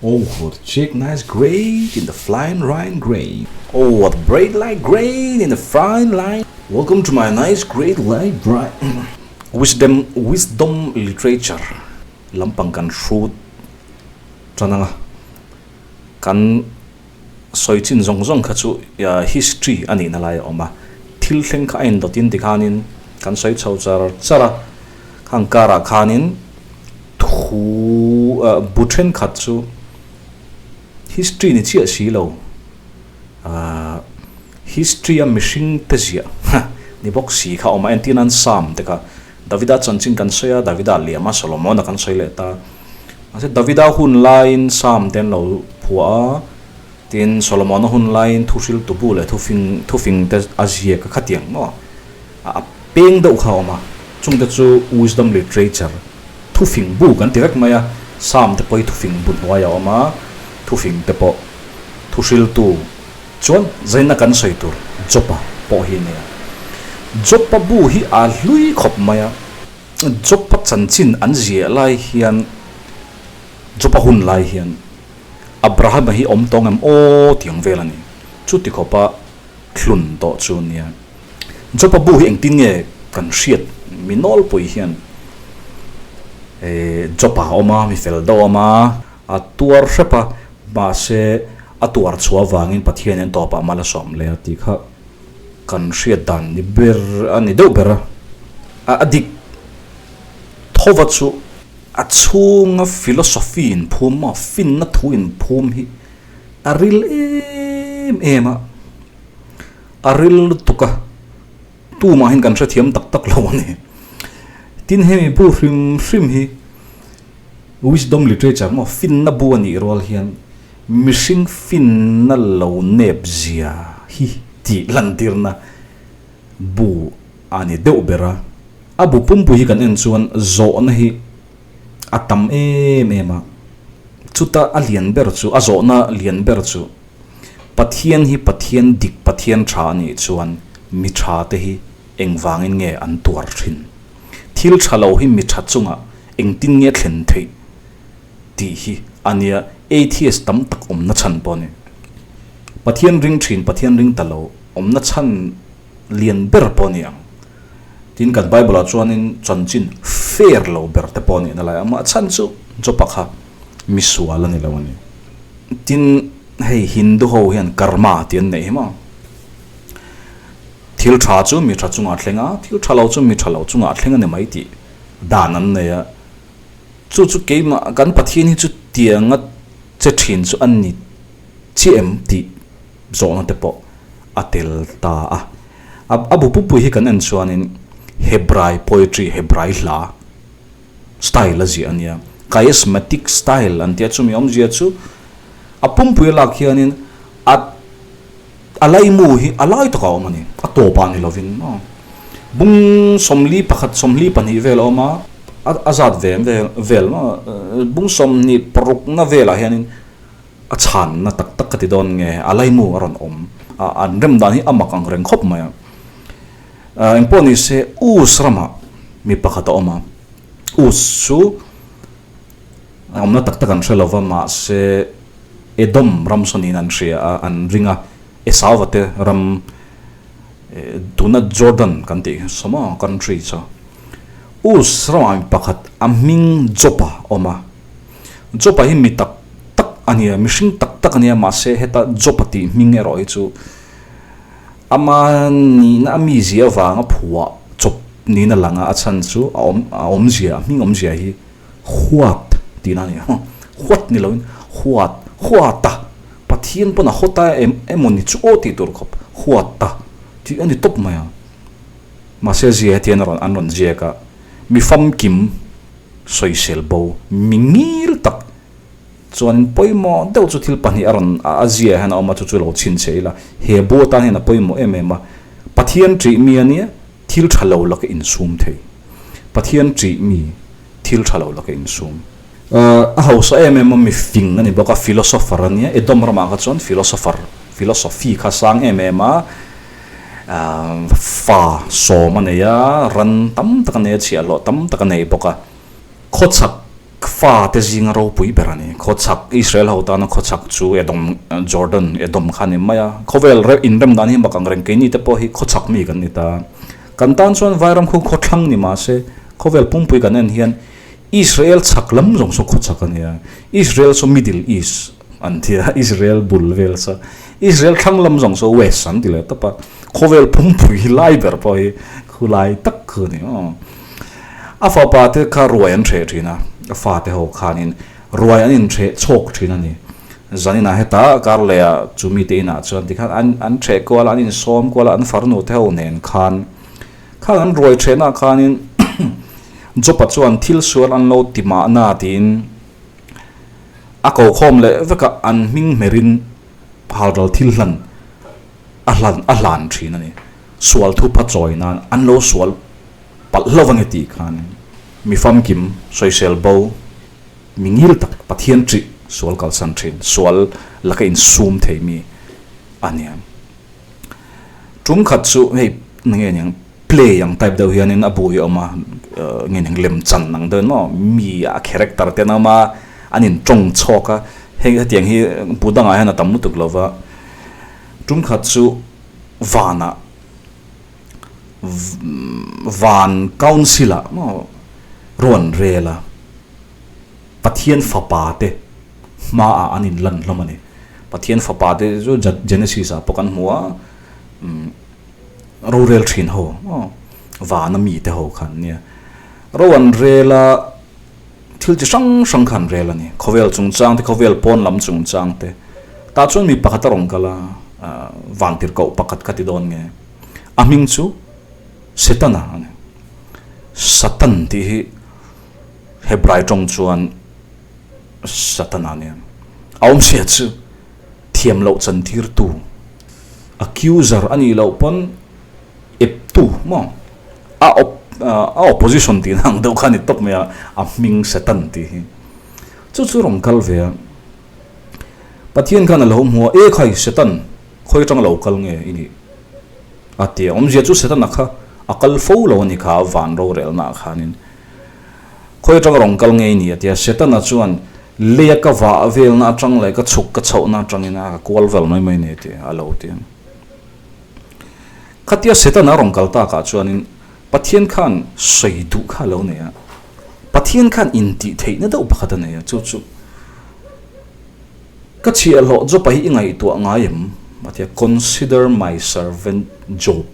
Oh what chick nice great in the flying rhine grain Oh what bright light grain in the fine line Welcome to my nice great light bright Wisdom wisdom literature lampang kan hrut tan anga kan sawi chin zawng zawng kha chu history a nihna lai a awm a, thil thleng kha a indawtin tikhanin kan sawi chho char char a, khang karah khanin thu bu thenkhat chu history ni chiah si lo history a mihring te ziah ni bawk si kha a awm a, entir nan Psalm te kha Davida chanchin kan sawi a, Davida liam a Solomon a kan sawi leh ta. Mahse Davida hun laiin Psalm te an lo phuah a, tin Solomon-a hun laiin thuhril tubu leh thufing thufing te a ziak a khatiang maw? A peng deuh kha a awm a, chungte chu wisdom literature thufing bu kan ti vek mai a, Psalm te pawh hi thufing bu hnuai a awm a, thufing te pawh thuhriltu chuan zaina kan sawi tur Job-a pawh hi a nia. Job-a bu hi a hlui khawp mai a. Job-a chanchin an ziah lai hian, Job-a hun lai hian Abraham-a hi awm tawng em aw tih ang vel a ni. Chuti khawpa thlun tawh chu nia. Job-a bu hi engtin nge kan hriat mi nawlpui hian Job-a a awm a, mi fel deuh a awm a, a tuar hrep a, mahse a tuar chhuah avangin Pathian in tawpah mal a sawm leh a tih kha. Kan hriat dan ni ber a ni deuh ber a, a dik thova chu a chhunga philosophy inphum a, finna thu inphum hi a ril em em a, a ril lutuk a, tumahin kan hrethiam tak tak lo a ni. Tin hemi bu hrim hrim hi wisdom literature maw finna bu a nih rual hian Mihring finna lo nep zia hi tih lantirna bu a ni deuh ber a. A bu pumpui hi kan en chuan zawhna hi a tam em em a. Chuta a lian ber chu, a zawhna lian ber chu, Pathian hi Pathian dik, Pathian tha a nih chuan mi tha te hi engvangin nge an tuar thin? Thil tha lo hi mi tha chungah engtin nge thlen theih? Tih hi a nia, atheist tam tak awmna chhan pawh a ni. Pathian ring thin, Pathian ring ta lo awmna chhan lian ber pawh a ni ang. Tin, kan Bible-ah chuanin chanchin fair lo ber te pawh a nihna lai a, amah chhan chu Jopa kha misual a ni lo a ni. Tin, hei Hindu ho hian karma tih an neih hi maw? Thil tha chu mi tha chungah a thleng a, thil tha lo chu mi tha lo chungah a thleng a ni mai tih dan an nei a. Chu chu keimah kan Pathian hi chu tianga che thin chu a ni chiah em tih zawhna te pawh a tel ta a. A bu pupui hi kan en chuanin Hebrai poetry, Hebrai hla style a ziah a nia. Chiasmatic style an tia chumi awmzia chu a pumpui a lak hianin a a laimu hi a lai takah a awm a ni. A tawpah ni lovin maw. Bung 41, 22 vel a awm a, a zat ve vel vel maw. Bung 26 na velah hianin a chhanna tak tak ka ti dawn nge a laimu a rawn awm. An rem dan hi a mak ang reng khawp mai a. Engpawh ni se Us ramah mi pakhat a awm a. Us chu a awmna tak tak an hre lova mahse Edom ram sawn in an hria a, an ring a, Esauva te ram tuna Jordan kan tih saw maw country chu Us ramah mi pakhat a hming Job-a awm a, Job-a hi mi tak tak a nia, mihring tak tak a nia mahse heta Job-a tih hming erawh hi chu ama nihna a mizia avanga phuah chawp niin a lang a, a chhan chu a awm a awmzia a hming awmzia hi Huat tihna a ni a, huat ni loin huat, huata, Pathian pawn a hawta em emaw ni chu aw tih tur khawp, huata tih a ni tawp mai a. Mahse zia hetiang a rawn an rawn ziak a, mi famkim sawisel bo, mi ngil tak chuanin pawimawh deuh chu thil pahnih a rawn a zia hian a awm a, chu chu lo chhinchhiah ila, he bu atan hian a pawimawh em em a, Pathian ṭih mi a nia, Thil tha lo laka insum thei. Pathian ṭih mi thil tha lo laka insum. A hausa em em a, mi fing a ni bawk a, philosopher a nia. Edom ramah kha chuan philosopher, philosophy kha sang em em a, fa sawm a nei a, ran tam tak a nei a, chhiahhlawh tam tak a nei bawk a. Khawchhak. Fate zinga ropui ber a ni. Khawchhak, Israel ho tana khawchhak chu Edom, Jordan, Edom kha a ni mai a. Khawvel reuh inrem dan hi mak ang reng keini te pawh hi khawchhak mi kan ni ta. Kan tan chuan Vairam khu khawthlang ni mah se, khawvel pumpui kan en hian Israel chhak lam zawng saw khawchhak a nia. Israel saw Middle East an ti a, Israel bul vel saw. Israel thlang lam zawng saw West an ti leh tawp a. Khawvel pumpui hi lai ber pawh hi khulai tak khu a ni maw. A fapa te kha ruai an hreh thin a, a fate ho khanin ruai an inhreh chhawk thin a ni. Zaninah heta Karleh-ah chu mite inah chuan tikhan an an hreh kual a, an insawm kual a, an farnu te ho nen khan khang an ruai hrehnaah khanin Job-a chuan thil sual an lo ti mahna tiin a ko khawm leh vek a, an hming hmerin halral thil hlan a hlan a hlan thin a ni. Sual thupa chawi nan an lo sual palh hlauh a ni tih khan mi famkim sawisel bo mi ngil tak Pathian ṭih sual kalsan ṭhin sual laka insum thei mi a nia. Ṭum khat chu hei nge niang play ang type deuh hianin a bui a awm a nge niang lemchan ang deuh maw mi a character te an awm a an intawng chhawk a hei hetiang hi bu dangah hian a tam lutuk lo va ṭum khat chu vanah Van Council ah maw rawn rel a, Pathian fapa te hma ah an in lan hlawm a ni. Pathian fapa te chu Genesis ah pawh kan hmu a, rorel thin ho maw van a mi te ho khan nia. Ro an rel a, thil chi hrang hrang kha an rel a ni. Khawvel chungchang te, khawvel pawn lam chungchang te. Tah chuan mi pakhat a rawn kal a, vantirhkoh pakhat kha ti dawn nge. A hming chu Setana a ni. Satan tih hi Hebrai tawng chuan Satana a ni a. A awmzia chu thiam loh chantirtu, accuser a nih loh pawn eptu maw? A op a opposition tih ang deuh kha a ni tawp mai a, a hming Satan tih hi. Chu chu rawn kal ve a. Pathian khan a lo hmu a, E khai Satan! Khawi atanga lo kal nge i nih? A ti a. Awmzia chu Setana kha a kal fo lo a ni kha van rorelnaah khanin. Khawi atanga rawn kal nge i nih? A ti a. Setana chuan, Leia ka vah velna atang leh ka chhuk ka chhohna atangin a ka kual vel mai mai a ni a ti a, a lo ti a. Khatia Setana a rawn kal takah chuanin Pathian khan sawi duh kha a lo nei a. Pathian khan intihtheihna deuh pakhat a nei a, chu chu Ka chhiahhlawh Job-a hi i ngaihtuah ngai em? A ti a, Consider my servant Job.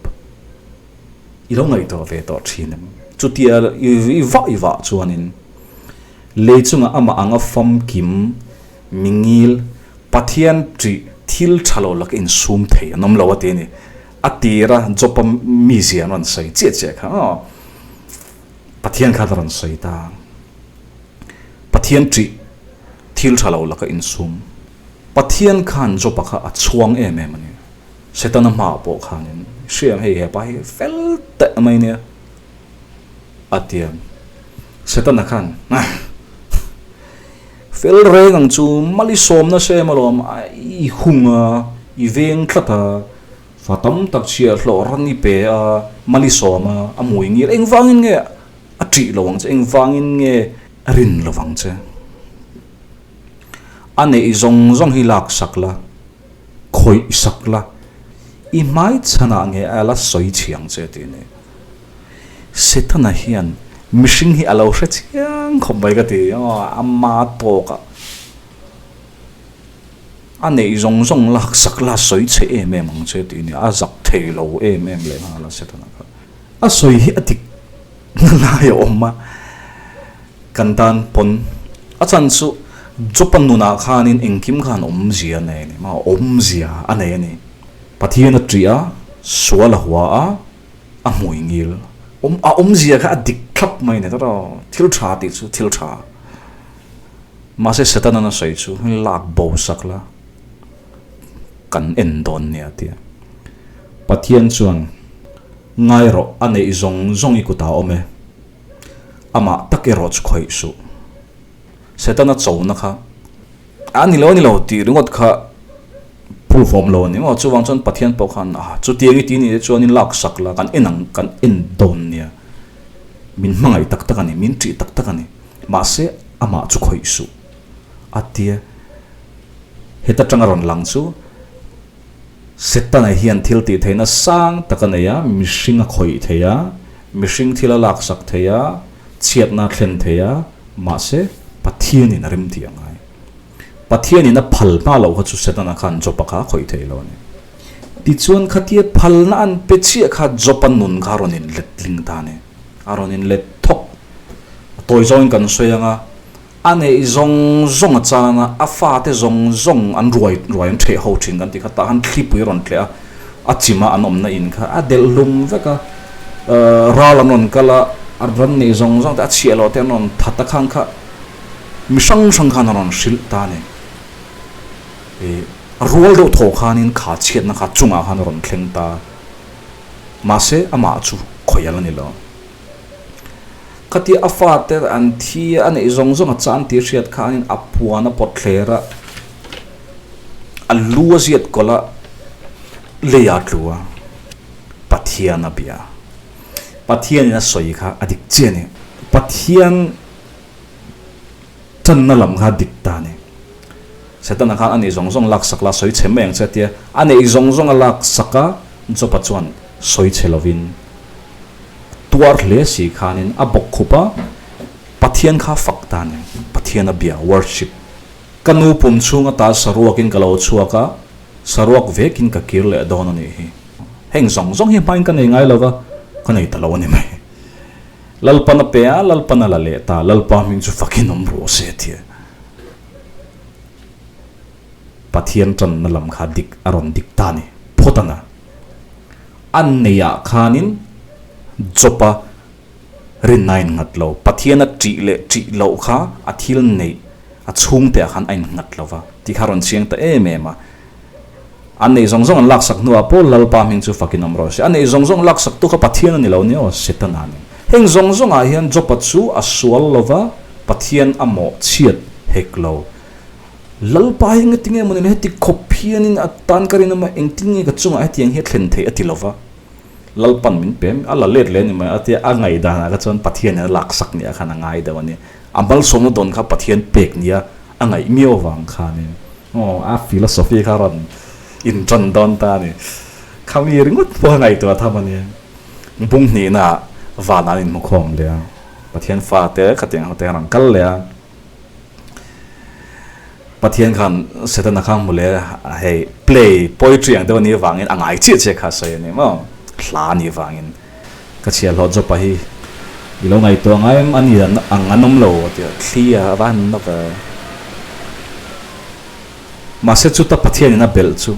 I lo ngaihtuah ve tawh thin em? Chutia i vah i vah chuanin lei chungah amah anga famkim, mingil, Pathian ṭih thil ṭha lo laka insum thei an awm lo a ti a ni. A tira Job-a mizia an rawn sawi chiah chiah kha aw, Pathian khan a rawn sawi ta. Pathian ṭih thil ṭha lo laka insum. Pathian khan Job-a kha a chhuang em em a ni. Setana hmaah pawh khanin, Hriam, hei hepa hi fel teh mai nia, a ti a. Setana khan, Fel reng ang chu, mali sawm nasa em alawm, i hung a, i veng tlat a, fa tam tak chhiah hlawh ran i pe a, mali sawm a, a hmui ngil engvangin nge A ṭih lo ang che, engvangin nge a rin lo vang che? A neih zawng zawng hi lak sak la, khawih sak la, i hmai chhanah nge a la sawi chhi ang che tih a ni. Setana hian mihring hi a lo hre chiang khawp mai ka ti, ama tawkah a neih zawng zawng lak sak la, sawi chhe em em ang che tih a ni, a zak thei lo em em lehnghal a Setana kha. A sawi hi a dik na lai a awm a, kan tan pawn a chan chu Job-a nunah khanin engkim khan awmzia a nei a ni maw, awmzia a nei a ni. Pathian a ṭih a, sual a hua a, a hmui ngil. Awm a awmzia kha a dik thlap mai a ni tawt a, thil ṭha tih chu thil ṭha. Mahse Satan-an a sawi chu lak bo sak la, kan en dawn nia a ti a. Pathian chuan. Ngai rawh, a neih zawng zawng i kutah a awm e. Amah tak erawh chu khawih suh. Setana chona kha a ni lo a ni lo tih ringawt kha proof awm lo a ni maw? Chuvang chuan Pathian pawh khan ah chutiang i ti nih te chuanin lak sak la kan en ang kan en dawn nia. Min hmangaih tak tak a ni, min ṭih tak tak a ni. Mahse. Amah chu khawih suh a tia. Heta tanga rawn lang chu Setana hian thil tih theihna sang tak a nei a, mihring a khawih thei a, mihring thil a laksak thei a, chhiatna a thlen thei a, mahse Pathianin a rem tih a ngai. Pathianin a phal hma loh kha chu Setana khan Job-a kha a khawih thei lo a ni. Tichuan khatia phalna an pe chiah kha Job-a nun kha a rawn inlet tling ta a ni. A rawn inlet thawk. A tawi zawngin kan sawi ang a, a neih zawng zawng a chan a, a fate zawng zawng an ruai ruai an ṭheh ho ṭhin kan tih kha tah khan thlipui a rawn tleh a, a chima an awmna in kha a delh hlum vek a, ral an rawn kal a, a ran neih zawng zawng te a chhiah loh te an rawn that a khang kha mi hrang hrang khan a rawn hrilh ta a ni. Ih a rual deuh thaw khanin kha chhiatna kha chungah khan a rawn thleng ta a, mahse amah chu khawih a la ni lo. Khatia a fate an thi a neih zawng zawng a chan tih hriat khanin a puan a pawt thler a, a lu a ziat kawlh a, lei a tlu a, Pathian a bia. Pathianin a sawi kha a dik chiah a ni. Pathian tanna lam kha a dik ta a ni. Setana khan a neih zawng zawng laksak la sawi chhe mai ang che a tia, a neih zawng zawng a laksak a, Job-a chuan sawi chhe lovin tuar hle si khanin a bawk khup a, Pathian kha fak ta nen, Pathian a bia, worship. Ka nu pum chhung ata saruakin ka lo chhuak a, saruak vekin ka kir leh dawn a nih hi. Heng zawng zawng hi hmain ka nei ngai lo va, ka nei ta lo a ni mai. Lalpan a pe a, Lalpan a la leh ta, Lalpa hming chu fakin awm rawh se tia. Pathian tanna lam kha dik a rawn dik ta a ni phawt ang a. A neihah khanin Job-a rinna a innghat lo. Pathian a ṭih leh ṭih loh kha a thil neih a chhungteah khan a innghat lo va tih kha a rawn chiang ta em em a. A neih zawng zawng an laksak hnuah pawh Lalpa hming chu fakin awm rawh se. A neih zawng zawng laksaktu kha Pathian a ni lo nia aw, Setana a ni. Heng zawng zawngah hian Job-a chu a sual lo va, Pathian a mawhchhiat hek lo. Lalpa hi engati nge mawni heti khawp hianin a tan ka rin awm a, engtin nge ka chungah hetiang hi a thlen theih a ti lo va. Lalpan min pe a la let leh a ni mai a tia a ngaihdanah kha chuan Pathianin a laksak nia khan a ngai deuh a ni. A malsawmna dawn kha Pathian pek nia a ngaih miau avang khanin aw a philosophy kha a rawn intan dawn ta a ni. Khami ringawt pawh a ngaihtuah tham a nia. Bung hnihnaah vanah an inhmukhawm leh a, Pathian fate khatiang ho te an rawn kal leh a. Pathian khan Setana kha hmu leh hei play poetry ang deuh a nih avangin a ngai chiah chiah kha a sawi a ni maw? Hla a nih avangin ka chhiah hlawh Jopa hi i lo ngaihtuah ngai em a ni ang an awm lo a ti a, thli a va han nawk a. Mahse chuta Pathianin a belh chu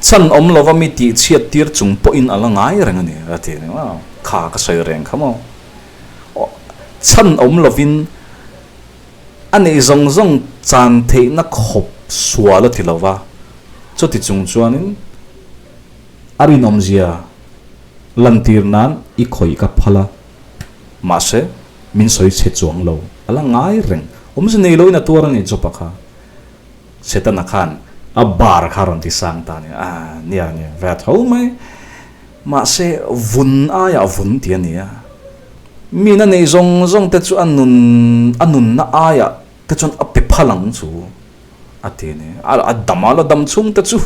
chan awm lova mi tih chhiat tir chung pawhin a la ngai reng a ni a ti a ni maw? Kha ka sawi reng kha maw? Chan awm lovin A neih zawng zawng chan theihna khawp sual a ti lo va, chuti chung chuanin a rinawmzia lantir nan i khawih ka phal a, mahse min sawi chhe chuang lo, a la ngai reng. Awmze nei loin a tuar a ni Job-a kha. Setana khan a bar kha a rawn ti sang ta a ni. A nia nia, ve tho mai. Mahse vun aiah vun ti a ni a. Mina nei zawng zawng te chu a nun a nunna aiah te chuan a pe phal ang chu a ti a ni. A dam a la dam chhung te chu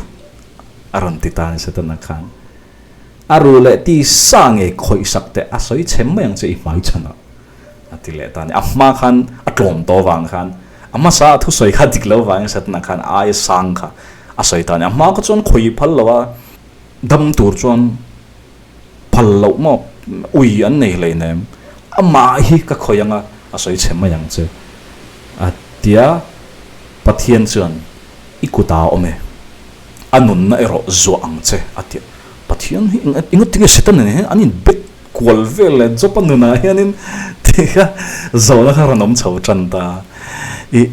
a rawn ti ta a ni Setana khan. A ru leh ti sa ngei khawih sak teh a sawi chhem mai ang che i hmai chhanah a ti leh ta a ni. A hma khan a tlawm tawh avang khan a hmasa a thusawi kha dik lo avangin Setana khan a aia sang kha a sawi ta a ni. A hma kha chuan khawih phal lo a dam tur chuan Phal loh maw? Ui an nei hleinem. Amah hi ka khawih anga a sawi chhe mai ang che. A tia Pathian chuan i kut a awm e. A nunna erawh zuah ang che a tia. Pathian hi enga tinge Satan nen hian an inbet kual vel leh Job-a nunah hianin tih kha zawhna kha rawn awm chho tan ta. I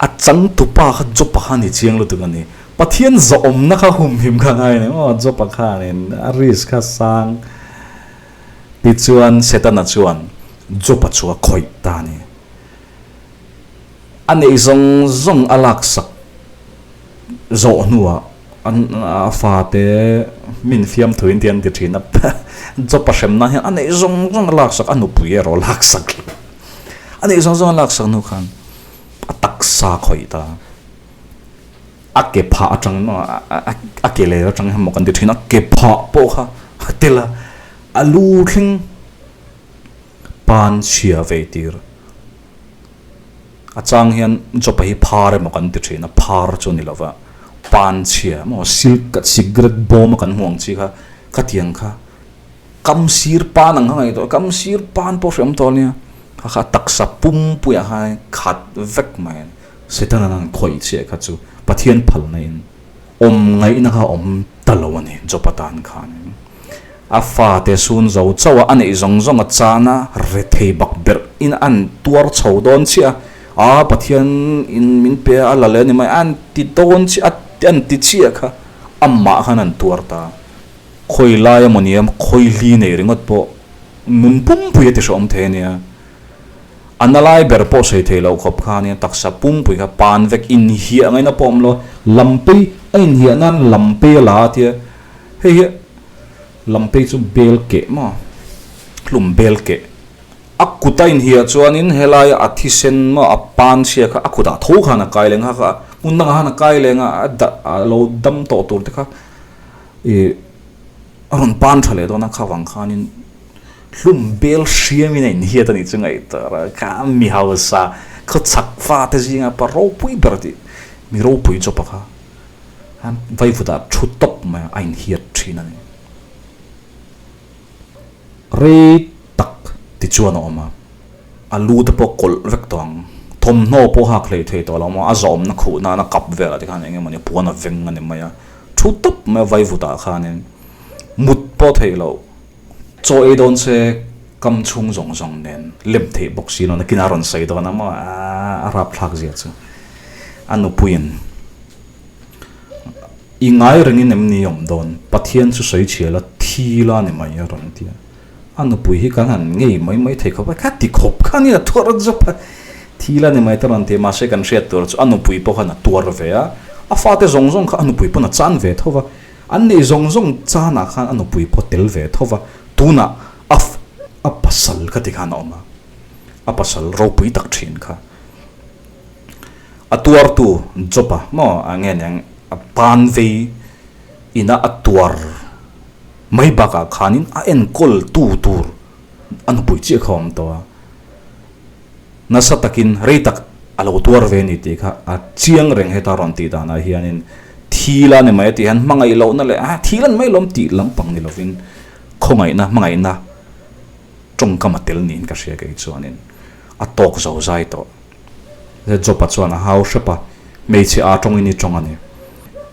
A changtupa kha Job-a kha a ni chiang lutuk a ni. Pathian zawhawmna kha humhim kha ngai a ni maw? Job-a khanin a risk kha sang. Tichuan Setana chuan Job-a chu a khawih ta a ni. A neih zawng zawng a laksak zawh hnuah a fate min fiamthuin tih an ti thin a. Job-a hremna hian a neih zawng zawng a laksak, a nupui erawh a laksak lo. A neih zawng zawng a laksak hnu khan a taksa khawih ta. A ke phah atang a ke ler atang hian maw kan ti thin a, ke phah pawh kha a tel a, a lu thleng pan chhia vei tir. A chang hian Jopa hi phar emaw kan ti thin a, phar chu a ni lova, pan chhia emaw silk cigarette bawm a kan hmuh ang chi kha khatiang kha kam sir pan ang kha ngaihtuah kam sir pan pawh hreawm tawh ania, kha kha taksa pumpuiah khan khat vek mai a ni. Setana nan khawih chiah kha chu Pathian phalna in awm ngaihna kha awm ta lo a ni Jopa tan khanin. A fate sun zo chauh a, a neih zawng zawng a chan a, rethei bak berh in an tuar chho dawn chiah a, a Pathian in min pe a, a la leh a ni mai, an ti dawn chiah a, an ti chiah kha amah khan an tuar ta. Khawi lai emaw nia, khawi hli nei ringawt pawh nun pumpui a ti hrehawm thei a nia. A na lai ber pawh sawi thei loh khawp kha ania, taksa pumpui kha pan vek inhiah ngaihna pawh a awm lo, lampei a inhiah nan lampei a la a tia. Hei hi Lampei chu bel keh maw? Hlum bel keh. A kut a inhiah chuanin helaia a thisen maw a pan chhia kha a kutah tho khan a kai leng kha kha hmun dangah khan a kai leng a, a dah a lo dam tawh tur te kha ih a rawn pan tha leh dawn a kha vang khanin hlum bel hriamin a inhiat a nih chu ngaihtuah a kha mi hausa khawchhak fa te zinga pa ropui ber tih mi ropui chawpa kha. An vaivutah thu tawp mai a, a inhiat thin a ni. Rei tak ti chuan a awm a, a lu te pawh kawlh vek tawh ang, thawmhnaw pawh hak hlei thei tawh lo maw, a zawmna khuh nana kap velah te khan eng emaw ni puan a veng a ni mai a, thu tawp mai a vaivutah khanin mut pawh theih loh, chaw ei dawn se kam chhung zawng zawng nen lem theih bawk si lo, nakinah a rawn sawi dawn a maw, a rapthlak zia chu a nupuiin. I ngai rengin em ni awm dawn? Pathian chu sawi chhial a, thi la ni mai a rawn ti a. A nupui hi kan han ngei mai mai thei khawp a, kha ti khawp kha nia tuar zawp a, thi la ni mai te rawn ti a, mahse kan hriat tur chu a nupui pawh khan a tuar ve a, a fate zawng zawng kha a nupui pawn a chan ve tho va, an neih zawng zawng chanah khan a nupui pawh tel ve tho va, tunah a a pasal kha ti khan a awm a, a pasal ropui tak thin kha. A tuartu Job-a maw a nge niang a pan vei ina a tuar mai bakah khanin a enkawl tu tur a nupui chiah kha a awm tawh a. Nasa takin rei tak a lo tuar ve a ni tih kha a chiang reng heta rawn tih danah hianin thil a ni mai a tih hian hmangaih lohna leh a thil a ni mai lawm tih lampang ni lovin khawngaihna hmangaihna tawngkam a tel niin ka hria kei chuanin a tawk zo zai tawh. Job-a chuan a hau hrep a, Hmeichhe aa tawngin i tawng a ni.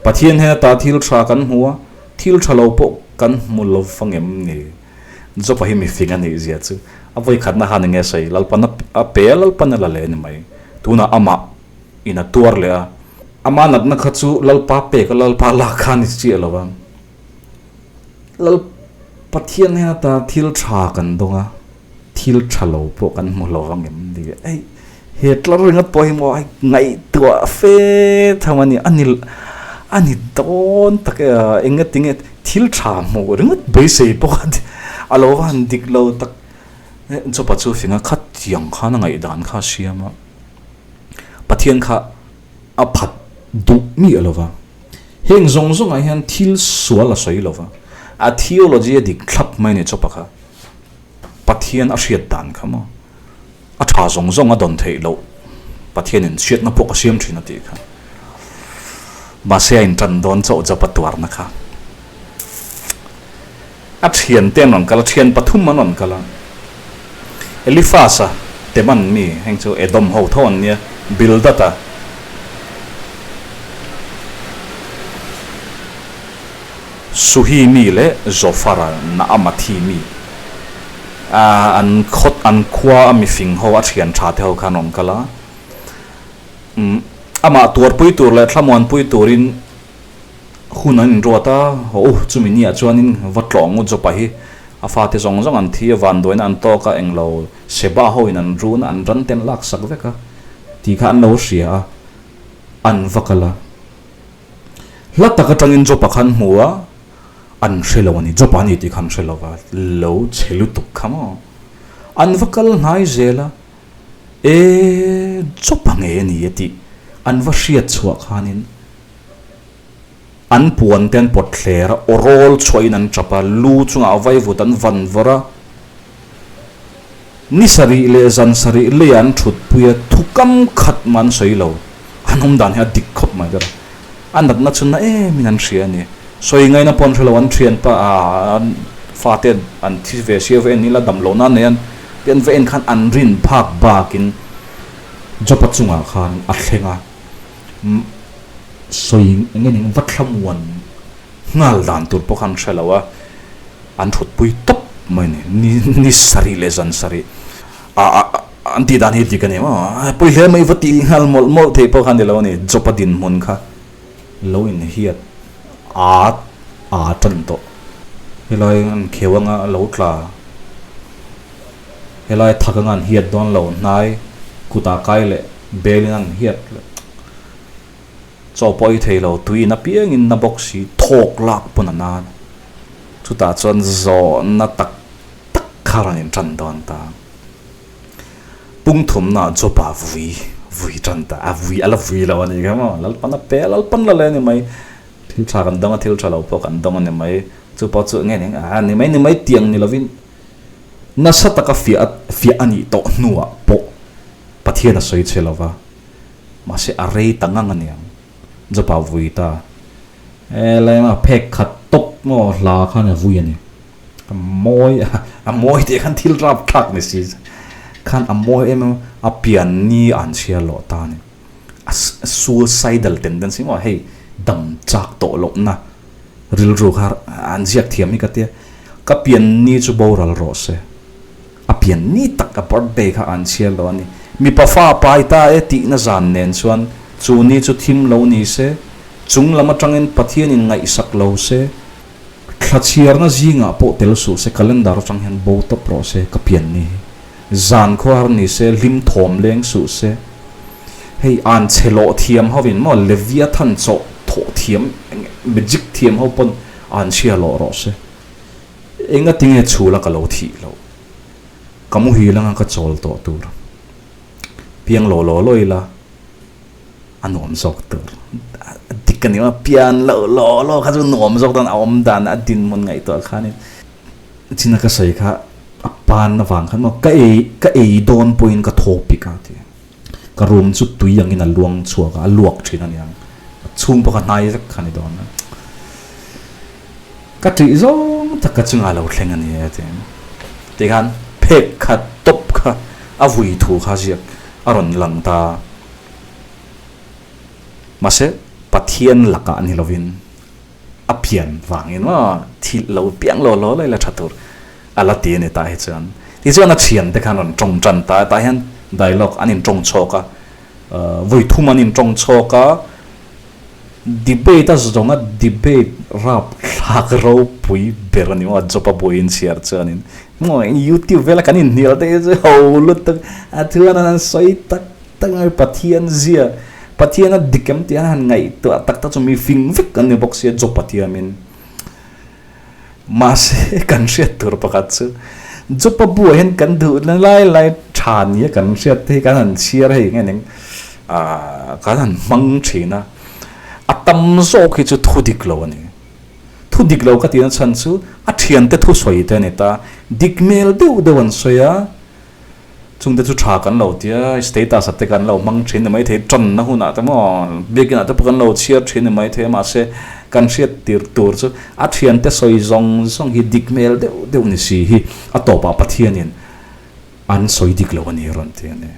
Pathian hian ata thil tha kan hmu a, thil tha lo pawh kan hmu lo fang em ni? Job-a hi mifing a nih zia chu a vawikhatna khan enge sawi, Lalpan a pe a, Lalpan a la leh a ni mai. Tunah amah in a tuar leh a, ama natna kha chu Lalpa pek a, Lalpa lak kha a ni chiah lo a. Lal Pathian hian ata thil tha kan dawng a, thil tha lo pawh kan hmu lo ang em ni? Ei, he tlar ringawt pawh hi maw ngaihtuah fe tham a ni, a ni a ni dawn tak e a, eng nge tinge thil tha hmuh ringawt beisei pawh kha a lo va han dik lo tak. Chawpa chu finga khatiang khan a ngaihdan kha a siam a, Pathian kha a phat duh miah lo va. Heng zawng zawngah hian thil sual a sawi lo va, a theology a dik thlap mai a ni chawpa kha. Pathian a hriat dan kha maw? A tha zawng zawng a dawn theih loh Pathianin hriatna pawh ka siam thin a tih kha. Mahse a intan dawn chauh Job-a tuarna kha. A thiante an rawn kal a, thian pathum an rawn kal a. Eliphaz-a, Teman mi, heng chu Edom ho tho an nia, Bildad-a, Suhi mi leh Zofara Naamathi mi, an khawt an khua a mifing ho a thian tha te ho khan rawn kal a. Amah tuarpui tur leh thlamuanpui turin hun an inruat a, haw u, chumi niah chuanin va tlawh ngut zawpa hi a fate zawng zawng an thi a, vanduaina an tawk a, englo Seba hoin an run a, an ran te an laksak vek a tih kha an lo hria a, an va kal a. Hla tak atangin Job-a khan hmu a, an hre lo a ni, Job-a a ni tih kha an hre lo va, lo chhe lutuk kha maw. An va kal hnai zel a. E, Job-a nge a ni e tih an va hriat chhuah khanin an puan te an pawt thler a, aw rawl chhuahin an tap a, lu chungah vaivut an van vawrh a, ni sarih leh zan sarih leiah an thutpui a, thukam khat mah an sawi lo. An awm dan hi a dik khawp mai ber a, a natna chu na emin an hria a ni. Sawi ngaina pawh an hre lo, an thianpa an fate an thi ve sia va en ila dam lohna a nei a, ti an va en khan an rin phak bakin Job-a chungah khan a thleng a, sawi eng nge ning va thlamuan nghal dan tur pawh kha an hre lo a, an thutpui tawp mai a ni, ni sarih leh zan sarih. An tih dan hi dik a ni maw? Pawi hle mai va tih nghal mawlh mawlh theih pawh kha ni lo a ni. Job-a dinhmun kha lo inhiat a a tan tawh. Helai an kheu anga lo tla, helai thak anga an hiat dawn lo hnai kutah kai leh belin an hiat leh chaw pawh ei thei lo, tuiin apiangin na bawk si thawk lak pawn a nan. Chutah chuan zawhna tak tak kha rawn in tan dawn ta. Pungthumna Job ah vui vui tan ta. A vui a la vui lo a ni kha maw. Lalpan a pe a, Lalpan la le a ni mai. Thil tha kan dawng a, thil tha lo pawh kan dawng a ni mai. Chu pawh chu nge ning a ni mai ni mai tiang ni lovin nasa taka fiah fiah a nih tawh hnuah pawh Pathian a sawi che lova. Mahse a rei ta ngang a niang. Job ah vui ta. E lema phek khat tawp maw hla khan a vui a ni. A mawi a mawi tih khan thil rap thlak ni si khan a mawi em em a pian ni an chhiar loh ta a ni. A suicidal tendency maw hei dam chak tawh lohna rilru kha an ziak thiam hi ka tia. Ka pian ni chu boral rawh se. A pian ni tak a birthday kha an chhiar lo a ni. Mipa fa pai ta e tihna zan nen chuan chu ni chu thim lo ni se, chung lam atangin Pathianin ngaihsak lo se, Thla chhiarna zingah pawh tel suh se, calendar atang hian bo tawp rawh se, ka pian ni hi. Zan khuar ni se, hlim thawm leng suh se. Hei an chhe lawh thiam ho in maw Leviathan chawh thawh thiam magic thiam ho pawn an chhia lawh rawh se. Enga tinge chhula ka lo thih loh. Ka muhil anga ka chawl tawh tur. Piang law law law ila. A nuam zawk tur a dik a ni a, pian loh law law kha chu nuam zawk dawn a awm dan a dinhmun ngaihtuah khanin china ka sawi kha a pan avang khan maw ka ei ka ei dawn pawhin ka thaw pik a ti ka room chu tui angin a luang chhuak a a luak thin a niang a chhung pawh kha hnai vek kha a ni dawn a ka tih zawng tak ka chungah a lo thleng a ni e ti tikhan phek khat tawp kha a vui thu kha ziak a rawn lang ta. Mahse, Pathian lakah ni lovin a pian vangin maw thil lo piang lo lo lai la tha tur a la ti a ni tah hi chuan. Tichuan a thiante khan rawn tawng tan ta a, tah hian dialogue an intawng chhawk a, vawi thum an intawng chhawk a, debate a zawnga debate rap thlak ropui ber a ni maw Job a buaiin chhiar chuanin maw YouTube vela kan inhnial te hi chu ho lutuk a chuan an sawi tak Tak ngai Pathian zia, Pathian a dik em tih an han ngaihtuah tak tak chu mi fing vek an ni bawk sia Job Pathiamin. Mahse kan hriat tur pakhat chu Job a buah hian kan duhna lai lai tha nia kan hriat te hi kan han chhiar hei nge ning ah kan han hmang thin a, a tam zawk hi chu thu dik lo a ni. Thu dik lo ka tihna chhan chu a thiante thusawi te a ni ta, dik hmel deuh deuh an sawi a, Chungte chu tha kan lo tia, status ah te kan lo hmang thin ni maithei, tanna hunah te maw biakinah te pawh kan lo chhiar thin ni maithei a, mahse kan hriat tir tur chu a thiante sawi zawng zawng hi dik hmel deuh deuh ni si hi a tawpah Pathianin an sawi dik lo a ni rawn ti a ni.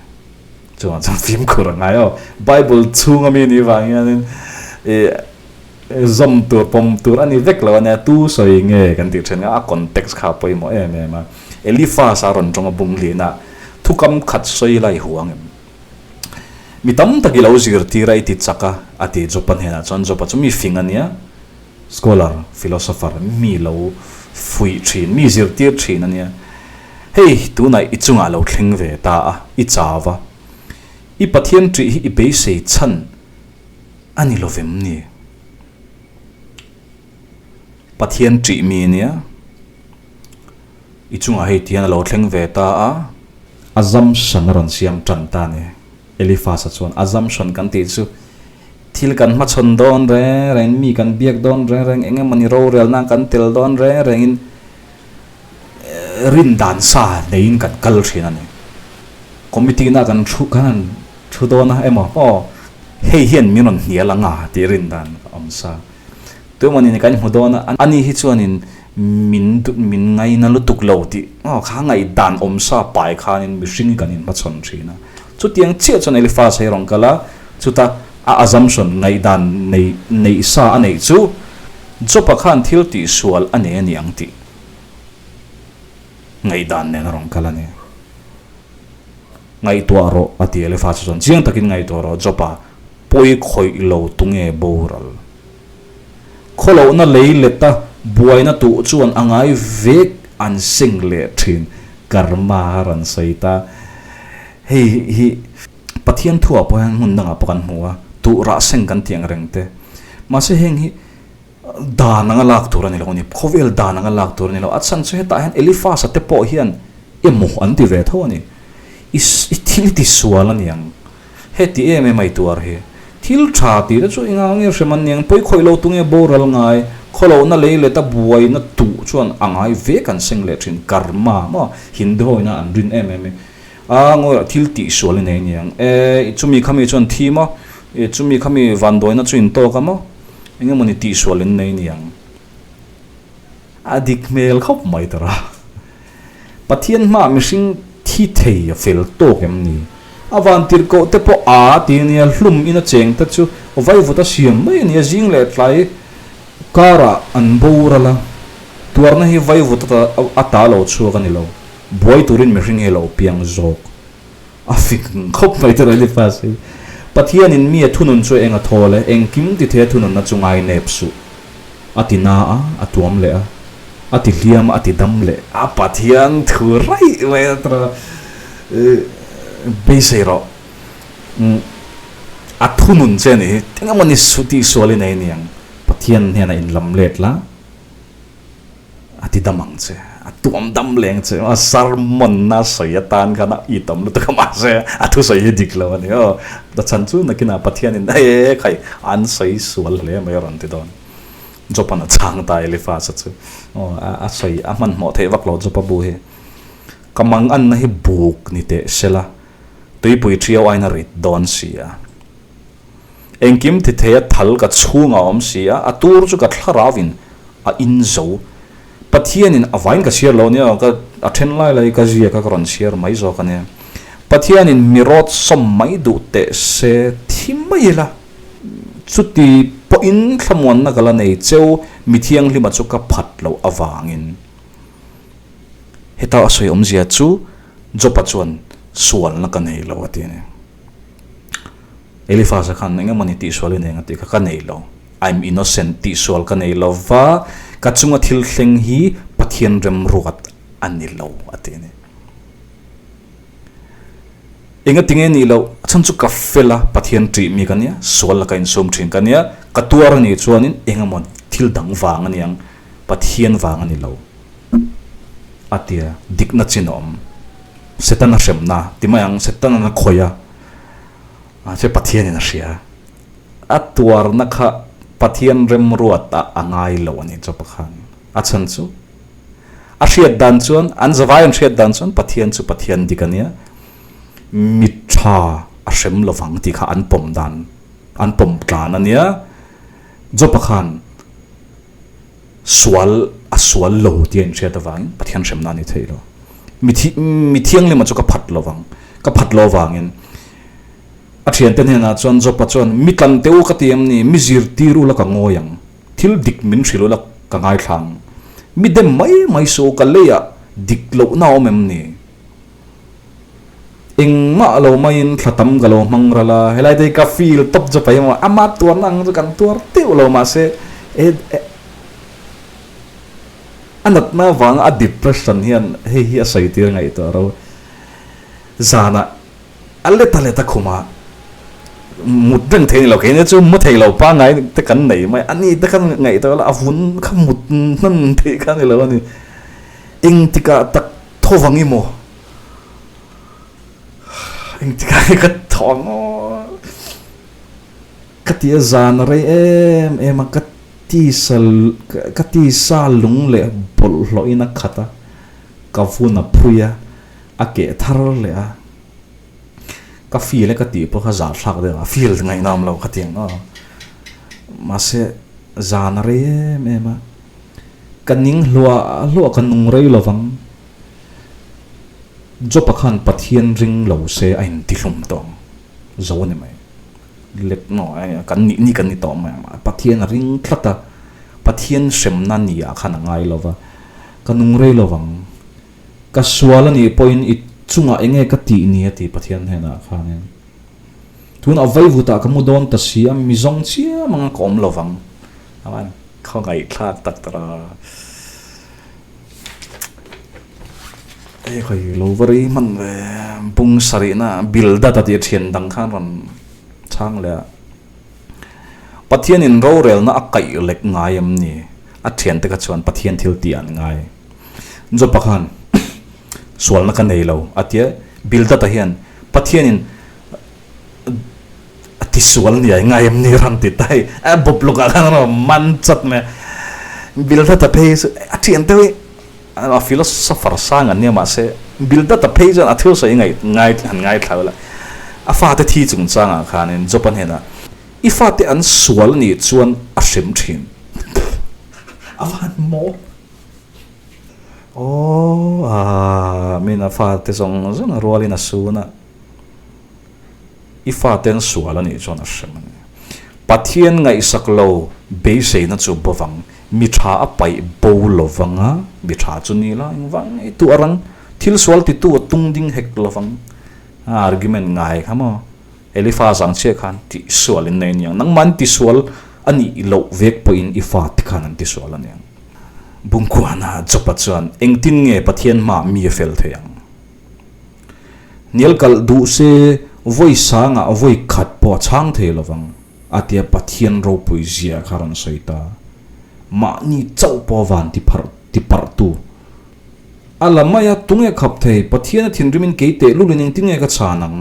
Chuvang chuan fimkhur a ngai aw. Bible chhunga mi nih vang hianin ih zawm tur pawm tur a ni vek lo a nia, tu sawi nge kan tih then kha a context kha a pawimawh em em a. Eliphaz a rawn tawng a bung lian a, thukam khat sawi lai hu ang em? Mi tam tak i lo zirtir a i ti chak a, a ti Jopa hnenah chuan Jopa chu mi fing a nia, scholar, philosopher, mi lo fuih thin, mi zirtir thin a nia. Hei tunah i chungah lo thleng ve ta a, i chau a, i Pathian ṭih hi i beisei chhan a ni lovem ni? Pathian ṭih mi a nia. I chungah hei tihian a lo thleng ve ta a. Assumption a rawn siam tan ta a ni. Eliphaz-a chuan assumption kan tih chu thil kan hmachhawn dawn reng reng, mi kan biak dawn reng reng, eng emawni rorelna kan tel dawn reng rengin rin dan sa neiin kan kal thin a ni. Committee na kan thu kan han thu dawn a emaw aw hei hian min rawn hnial ang a tih rin dan a awm sa. Tuemawni kan hmu dawn a, ani hi chuanin min min ngaina lutuk lo tih aw kha ngaihdan awm sa pai khanin mihring hi kan inhmachhawn thin a. Chutiang chiah chuan Eliphaz hi a rawn kal a, chuta a assumption ngaihdan nei neih sa a neih chu Job-a khan thil tihsual a nei a ni ang tih ngaihdan nen a rawn kal a ni. Ngaihtuah rawh, a ti Eliphaz chuan chiang takin ngaihtuah rawh, Job-a pawi khawih lo tunge boral. Khawlohna lei leta buaina tuh chuan a ngai vek an seng leh thin, karma a rawn sawi ta. Hei hi Pathian thuah pawh hian hmun dangah pawh kan hmu a, tuh rah seng kan tih ang reng te. Mahse heng hi Dan anga lak tur a ni lo a ni, khawvel dan anga lak tur a ni lo. A chhan chu hetah hian Eliphaz-a te pawh hian emaw an ti ve tho a ni. I i thil ti sual a niang. Heti em em a i tuar hi. Thil tha tih te chu i ngang nge hrem an niang. Pawi khawih lo tunge boral ngai, khawlohna lei let a buaina tuh chuan a ngai ve kan seng leh thin. Karma maw Hindu ho ina an rin em em hi. A ngawiah thil tih sual i nei niang. E, chumi khami chuan thi maw? E, chumi khami vanduaina chu in tawk a maw? Eng emawni tihsual in nei niang. A dik hmel khawp mai ta ra. Pathian hmaah mihring thi thei a fel tawk em ni? A van tirhkoh te pawh a ti ania, hlum in a cheng te chu vaivut a siam mai ania, zing leh tlai karah an boral a, tuarna hi vaivut a ta lo chhuak a ni lo, buai turin mihring hi a lo piang zawk. A fing khawp mai tur Eliphaz hi. Pathianin mi a thunun chu eng a thawl e, engkim ti thei a thununna chu ngai nep suh. A ti na a, a tuam leh a, a ti hliam a, a ti dam leh. A Pathian thu raih mai a tura beisei rawh. A thunun che a nih hi, engemaw ni tihsual i nei aniang. Pathian hnenah inlam let la. A ti dam ang che, a tuam dam leng che, a sermon na sawi atan khan a itam lutuk a mahse a thusawi hi dik lo a ni aw. A chhan chu nakinah Pathianin e khai an sawi sual hle mai a rawn ti dawn. Job-a'n a chhang ta Eliphaz-a chu aw a sawi a hmanhmawh theih vak lo Job-a bu hi. Ka manganna hi buk ni teh sela tuipui ṭhiau aiin a rit dawn si a. Engkim ti thei a thal ka chhung a awm si a, a tur chu ka thlarauin a in zo. Pathianin a vain ka chhiar lo nia, ka a then lai lai ka ziak a ka rawn chhiar mai zawk a nia. Pathianin mi rawt sawm mai duh teh se thi mai ila. Chuti pawhin thlamuanna ka la nei cheu, mi thianghlima chu ka phat loh avangin. Heta a sawi awmzia chu Job-a chuan sualna ka nei lo a ti a ni. Eliphaz-a khan eng emawni tihsual i nei ang a tih kha ka nei lo. I'm innocent tihsual ka nei lo va, ka chunga thil thleng hi Pathian remruat a ni lo a ti a ni. Enga tinge nih loh, a chhan chu ka fel a, Pathian ṭih mi ka nia, sual laka insum ṭhin ka nia, ka tuar a nih chuanin eng emaw thil dang vang a niang, Pathian vang a ni lo a ti a, dikna chin a awm. Setana hremna ti mai ang, Setana a khawih a, mahse Pathianin a hria. A tuarna kha Pathian remruat ah a ngai lo a ni chu pakhan. A chhan chu a hriat dan chuan, an zavai an hriat dan chuan Pathian chu Pathian dik a nia, mi tha a hrem lovang tih kha an pawm dan, an pawm tlan a nia. Job-a khan sual a sual lo tih a inhriat avangin Pathian hremna a ni thei lo. Mi thi mi thianglima chu ka phat lo vang, ka phat lo avangin a thiante hnenah chuan Job-a chuan mi tlan teh u ka ti em ni, mi zirtir ula ka ngawi ang, thil dik min hrilh ula ka ngaithla ang, mi dem mai mai suh u ka leiah dik lohna a awm em ni? Engmah lo maiin thla tam ka lo hmang ral a, helai te hi ka feel tawp chu pai maw, ama tuarna ang chu kan tuar teuh lo mahse e a natna avanga a depression hian hei hi a sawi tir ngaihtuah ro zanah a let a let a khum a mut reng thei a ni lo keini chu mu thei lo pangngai te kan nei mai a ni te khan ngaihtuah la a vun kha mut hman theih kha a ni lo a ni engtikah tak tho vang i maw? Engtikah nge ka thaw ang aw? Ka ti a zan a rei em em a, ka tisa ka tisa lung leh bawlhhlawhin a khat a, ka vun a phui a, a keh thar leh a. Ka feel e ka tih pawh kha zahthlak deuh a, feel ngaihnawm lo ka ti ang aw. Mahse zan a rei em em a, ka ning hluah hluah ka nung rei lovang. Job-a khan Pathian ring lo se a intihlum tawh ang. Zo a ni mai. Let no kan nih ni kan ni tawh mai ang. Pathian a ring tlat a, Pathian hremna ni ah khan a ngai lo va, ka nung rei lo vang. Ka sual a nih pawhin i chungah eng nge ka tih ni a ti Pathian hnenah khanin. Tunah vaivutah ka mu dawn ta si a, mi zawng chiam anga ka awm lo vang. Aman khawngaihthlak tak tak a. Hei khawi lo va rei hman ve bung sarihna Bildad a tih thian dang khan rawn chhang leh a. Pathianin rorelna a kaih lek ngai em ni? A thiante kha chuan Pathian thil tih an ngai. Jopa khan sualna ka nei lo a tia Bildad-a hian Pathianin a tisual niai ngai em ni rawn ti ta hei a bawp lawkah khan a rawn man chat mai a Bildad-a phei chu a thiante hi a philosopher sang an nia mahse Bildad-a phei chuan a thil sawi ngaih ngai han ngaithla ula a fate thi chungchangah khanin Job-a hnenah i fate an sual nih chuan a hrem thin a van maw Aw ah min a fate zawng zawng a rualin a sun a, i faten sual a nih chuan a hrem a ni. Pathian ngaihsak lo beiseina chu bawvang, mi tha a paih bo lovang a, mi tha chu ni la engvang ngei tu a rang, thil sual titu a tung ding hek lovang. A argument ngai kha maw? Eliphaz ang chiah khan tihsual in nei aniang, nangmah an tisual a nih loh vek pawhin i fate khan an tisual aniang. Bungkuana Job-a chuan engtin nge Pathian hmaah mi a fel thei ang? Hnial kalh duh se vawi sangah vawi khat pawh a chhang thei lovang a tia Pathian ropui zia kha rawn sawi ta. Mahni chauh pawh van ti pharh ti parhtu. A la mai a, tunge khap thei? Pathian a thinrimin kei tehlulin engtin nge ka chhan ang?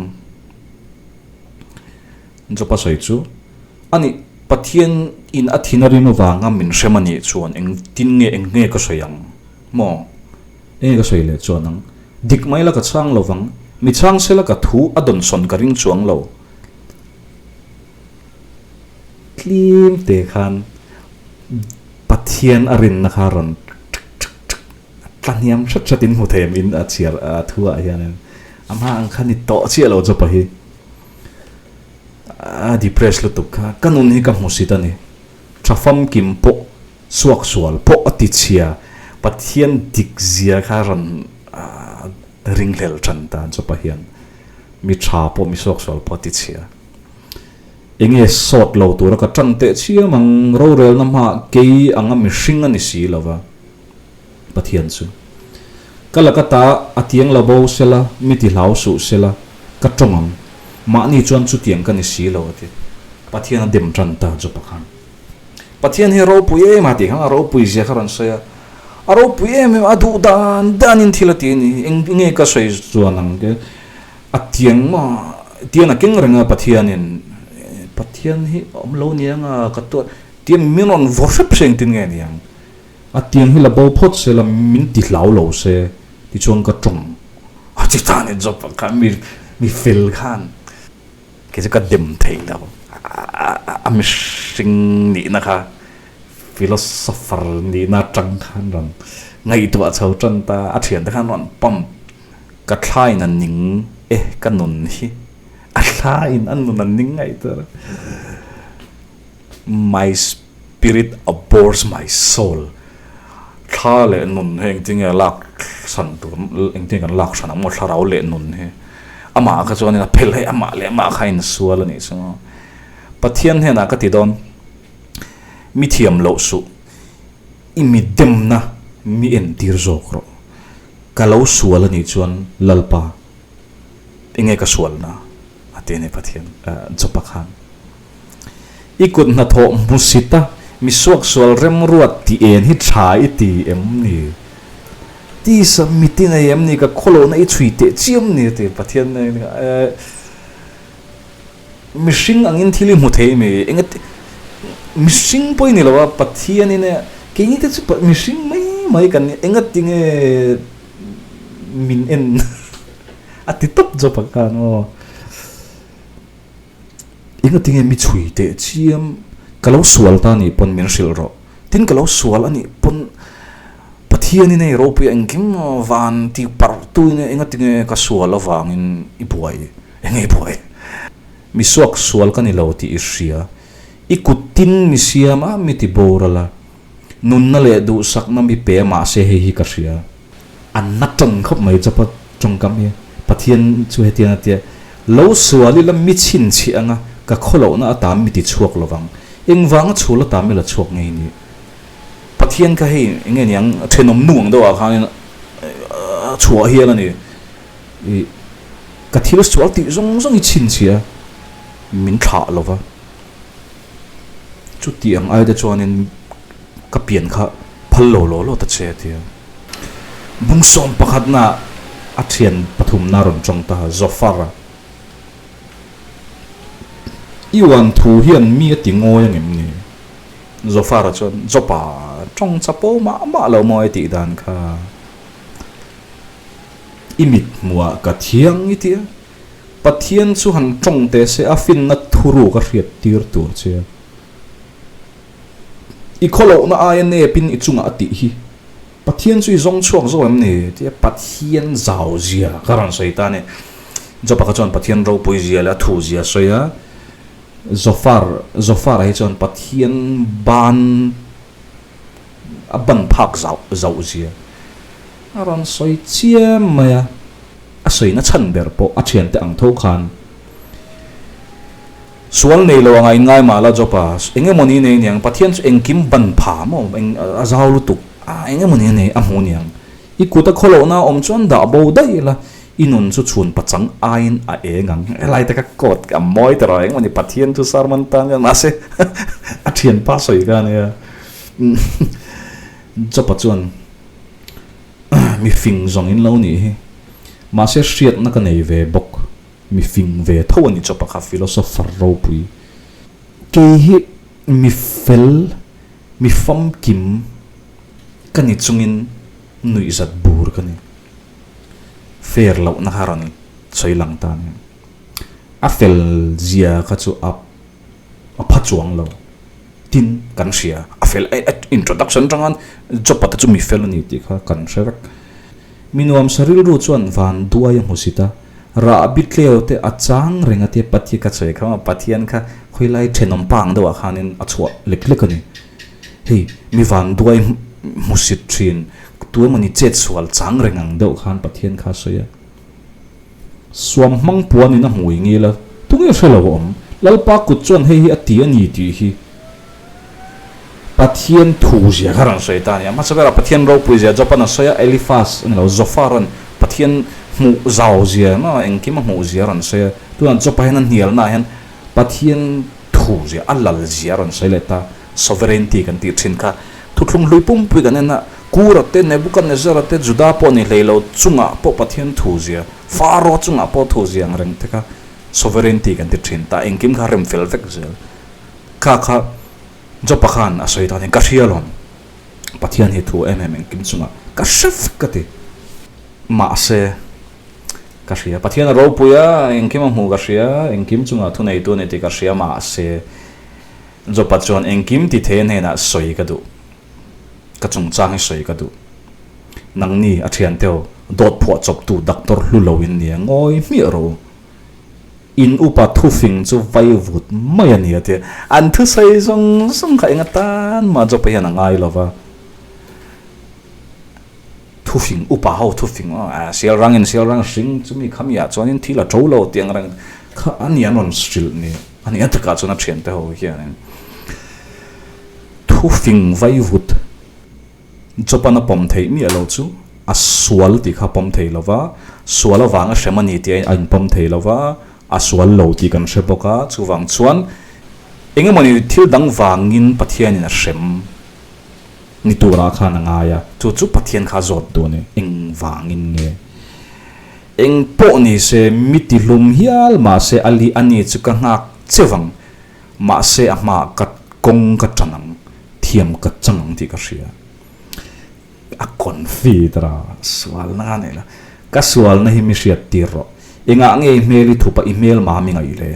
Job-a sawi chu, Ani, Pathian in a thin a rim avanga min hrem a nih chuan engtin nge eng nge ka sawi ang? Maw? Eng nge ka sawi leh chuan ang? Dik mai la ka chhang lo vang, mi chhang sela ka thu a dawnsawn ka ring chuang lo. Tlim te khan Pathian a rinna kha rawn tla hniam hret hret in hmu thei em in a chhiar a thu ah hianin a hma ang kha ni tawh chiah lo Job-a hi. A depress lutuk kha ka nun hi ka hmusit a ni. Tha famkim pawh suak sual pawh a ti chhia Pathian dik zia kha rawn ringhlel tan ta Job-a hian mi tha pawh mi suak sual pawh a ti chhia. Enge sawt lo tura ka tan teh chiam ang rorelna hmaah kei anga mihring a ni si lova Pathian chu. Ka laka ta a tiang lo bo sela, mi ti hlau suh sela, ka tawng ang. Mahni chuan chutiang ka ni si lo a ti. Pathian a dem tan ta chu pakhan. Pathian hi a ropui em a tih khan a ropui zia kha rawn sawi a. A ropui em em a duh dan danin thil a ti a ni. Eng nge ka sawi chuan ang ke a tiang maw tiang a keng reng a Pathianin Pathian hi a awm lo niang a ka tuar tiang min rawn vaw hrep hreng tin nge niang. A tiang hi la bo phawt se la min ti hlau lo se tichuan ka tawng a ti ta ni Job ah khan mi mi fel khan kei chu ka dem thei lo a mihring nihna kha philosopher nihna atang khan rawn ngaihtuah chho tan ta a thiante khan rawn pump ka thlain a ning e ka nun hi a thlain a nun a ning ngaihtuah my Spirit abhors my soul. Thla leh nun hi engtin nge lak hran tur, engtin nge kan lak hran ang maw thlarau leh nun hi. Amah kha chuanin a phel hei amah leh amah kha a insual a nih chu. Pathian hnenah ka ti dawn, mi thiam loh suh, i mi demna mi entir zawk rawh. Ka lo sual a nih chuan Lalpa, enge ka sualna? A ti a ni Pathian Jopa khan. I kut hnathawh hmusit a, mi suaksual remruat tih en hi tha i ti em ni? Tisa mit i nei em ni? Ka khawlohna i chhui teh chiam ni a ti. Pathian mihring angin thil i hmu thei mi? Enga mihring pawh i ni lo a, Pathianin e keini te chu mihring mai mai kan ni. Enga tinge min en a ti tawp zawk ang khan aw. Enga tinge mi chhui teh chiam ka lo sual ta nih pawn min hrilh rawh. Tin ka lo sual a nih pawn Pathianin hei ropui engkim van ti parh tuin enga tinge ka sual avangin i buai enge i buai. Mi suak sual ka ni lo tih i hria. I kut tin mi siam a mi ti boral a. Nunna leh duhsakna mi pe mahse hei hi ka hria. An na tawng khawp mai chawpa tawngkam hi Pathian chu hetiang a tia, Lo sual ila mi chhinchhiah anga ka khawlohna atan mi ti chhuak lovang. Engvanga chhul atan mi la chhuak ngei ni? Pathian kha hei enge niang thenawm nu ang deuhah khanin a chhuah hial a ni. I ka thil sual tih zawng zawng i chhinchhiah a, min thlah lova. Chuti ang aite chuanin ka pian kha phal lo law law ta che a ti a. Bungsawm pakhatna a thian pathumna rawn tawng ta Zofar a. I uan thu hian mi a ti ngawi angem ni? Zofar a chuan Jopa tawng chapo mah mah lo maw i tih dan kha. I mit hmuhah ka thiang i ti a. Pathian chu han tawng teh se a finna thuruk a hriat tir tur che a. I khawlohna aia nepin i chungah a tih hi Pathian chu i zawng chhuak zo em ni? Tia Pathian zau zia ka rawn sawi ta a ni. Jopa kha chuan Pathian ropui zia leh a thu zia a sawi a. Zofar, Zofara hi chuan Pathian ban a ban phak zauh zauh zia a rawn sawi chiam mai a. A sawina chhan ber pawh a thiante ang tho khan sual nei lo anga inngai mah la Jopa eng emawni nei niang Pathian chu engkim ban pha maw eng a zau lutuk a eng emawni nei a hmu niang i kut a khawlohna a awm chuan dah bo daih ila i nun chu chhun pachang aiin a eng ang helai te kha coat a mawi ta rawh eng emawni Pathian chu sermon tan hian mahse a thianpa sawi kha ania Jopa chuan Mi fing zawng in lo nih hi. Mahse hriatna ka nei ve bawk. Mi fing ve tho a ni chawp a kha philosopher ropui. Kei hi mi fel, mi famkim ka ni chungin nuihzat bur ka ni. Fair lohna kha rawn sawi lang ta nia. A fel zia kha chu a a pha chuang lo. Tin, kan hria, a fel e, introduction atanga job te chu mi fel a ni tih kha kan hre vek. Mi nuamsa rilru chuan van duai a hmu sit a, rah bi tleu te a chang reng a tia Pathian ka sawi kha Pathian kha khawilai thenawm pa ang deuhah khanin a chhuah lek lek a ni. Hei, mi van duai hmu sit thin, tu emawni chet sual chang reng ang deuh khan Pathian kha a sawi a. Suam hmang puanin a hmui ngil a, tunge hre lo a awm? Lalpa kut chuan hei hi a ti a ni tih hi Pathian thu zia kha rawn sawi ta a ni. A hmasa berah Pathian ropui zia Job-an a sawi a, Eliphaz a ni lo, Zophar-an Pathian hmuh zau zia emaw engkim a hmuh zia a rawn sawi a. Tunah Job-a hian a hnialnaah hian Pathian thu zia, a lal zia a rawn sawi leh ta. Sovereignty kan tih thin kha thuthlung hlui pumpui kan en a, Kura te, Nebuchadnezzar-a te, Juda pawh ni hlei lo chungah pawh Pathian thu zia, Pharaoh chungah pawh thu zia ang reng te kha sovereignty kan ti thin ta, engkim kha rem fel vek zel. Kha kha Job-a khan a sawi danin ka hria alawm, Pathian hi thu em em engkim chungah ka hre vek ka ti. Mahse, ka hria, Pathian a ropui a, engkim a hmuh ka hria, engkim chungah thuneitu a ni tih ka hria, mahse, Jopa chuan engkim ti thei a hnenah sawi ka duh. Ka chungchang hi sawi ka duh. Nangni a thianteu dawt phuah chawptu doctor hlu lo in nia ngawi hmiah rawh u. In upa thufing chu vai vut mai a ni a tia. An thusawi zawng zawng kha eng atan mah Jopa hian a ngai lo va. Thufing upa ho thufing aw sial rangin sial rang hring chumi khamiah chuanin thil a to lo tih ang reng kha a ni an rawn hrilh ni. A nih a takah chuan a thiante ho hianin thufing vaivut Job-an a pawm theih miah lo chu a sual tih kha a pawm thei lo va, sual avanga hrem a ni tih a inpawm thei lo va, a sual lo tih kan hre bawk a, chuvang chuan eng emawni thil dang vangin Pathianin a hrem ni turah khan a ngai a, chu chu Pathian kha a zawt duh a ni. Eng. Engvangin nge? Eng pawh ni se, mi tihlum hial mahse a li a ni chu ka nghak cheu ang. Mahse a hmaah ka kawng ka tan ang, thiam ka chang ang tih ka hria. A confi tara sualna ka nei la, ka sualna hi mi hriat tir rawh. Engah nge i hmel i thup a, i hmel mam i ngaih le?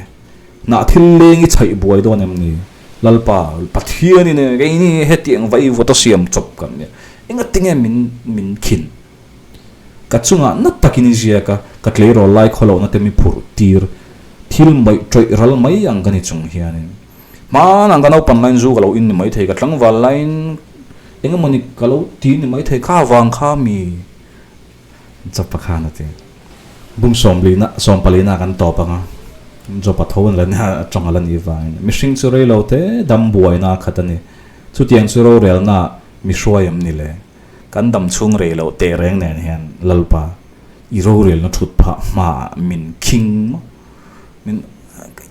Hnah thil leng i chhaih buai dawn em ni? Lalpa, Pathian in e, keini hetiang vai vawt a siam chawp kan nia. Engatinge min min khin? Ka chungah na takin i ziak a, ka tleirawl lai khawlohna te mi phurh tir. Thil mawih tawih ral mai ang ka ni chung hianin. Hmanah ka naupan laiin zu ka lo in ni maithei, ka tlangval laiin eng emawni ka lo ti ni maithei, kha vang kha mi Jopa khan a ti. Bung sawmlina, sawmpalina kan tawp ang a, Jopa tho an la nia, a tawng a la nih vangin. Mihring chu rei lo te dam buaina a khat a ni. Chutiang chu rorelna mi hruai em ni le? Kan dam chhung rei loh teh reng nen hian Lalpa, i rorelna thut phah hmaah min khing maw? Min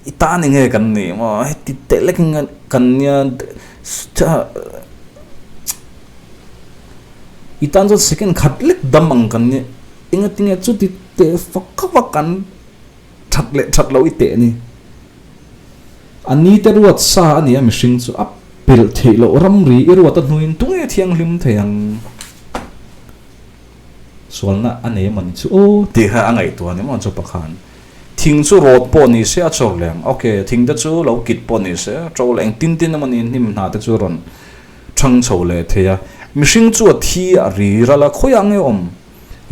i tan eng nge kan nih maw? Heti teh lek in kan nia i tan chuan second khat lek dam ang kan nia engatinge chuti teh fak vak kan that leh that loh i teh a ni. A ni te ruat sa a ni a mihring chu a pelh theih loh ramri i ruat a hnuin tunge thianghlim thei ang? Sualna a nei emaw ni chu aw tih kha a ngaihtuah a ni maw chu pakhan. Thing chu rawt pawh ni se a chawr leh ang. Ok, thing te chu lo kit pawh ni se a to leh ang tin tin emaw ni hnim hna te chu rawn thang chho leh thei a. Mihring chu a thi a ri ral a, khawiah nge awm?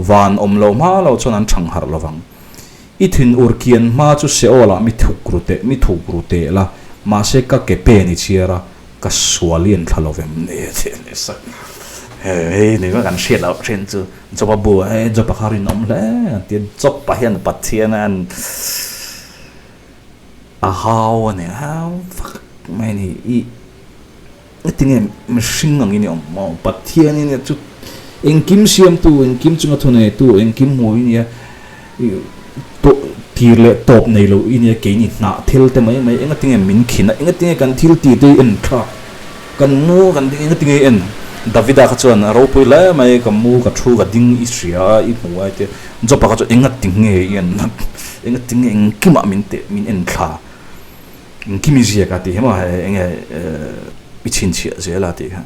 Van awm lo hma lo chuan an thang harh lovang. I thin ur kian hma chu Seol ah mi thuk ru teh, mi thuk ru teh la, mahse ka ke pen i chhiar a, ka sual i en thla lo vem ni a ti a ni sa. Hei ni kan hriat loh thin chu Job a bu a, hei Job a kha rinawm hle a ti a, Job ah hian Pathian a a hau a ni, hau vak mai a ni, i Engatinge mihring angin i awm maw? Pathian i nia chu engkim siamtu, engkim chunga thuneitu, engkim hmu i nia, tir leh tawp nei lo i nia, keini hnah thil te mai mai engatinge min khin a, engatinge kan thil tih te i en thlak, kan mu kan ding engatinge i en? Davida kha chuan a ropui hle mai, ka mu ka thu ka ding i hria a, i hmu a i ti a, Joba kha chuan engatinge i en a, engatinge engkimah min teh min en thla? Engkim i ziak a tih hi maw enge i chhinchhiah zel a tih kha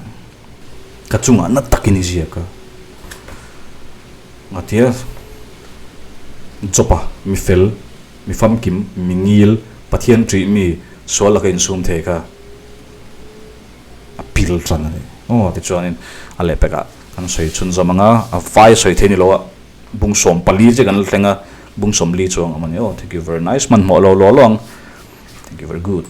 ka chungah na takin i ziak a a ti a Job a mi fel mi famkim mi ngil Pathian ṭih mi sual laka insum thei kha a pil ṭan a ni aw tichuanin a lehpekah kan sawi chhunzawm ang a a vai sawi thei ni lo a bung 14 che kan la thleng a bung 40 chuang awm a ni aw thank you very nice hmanhmawh lo law law ang. Thank you very good.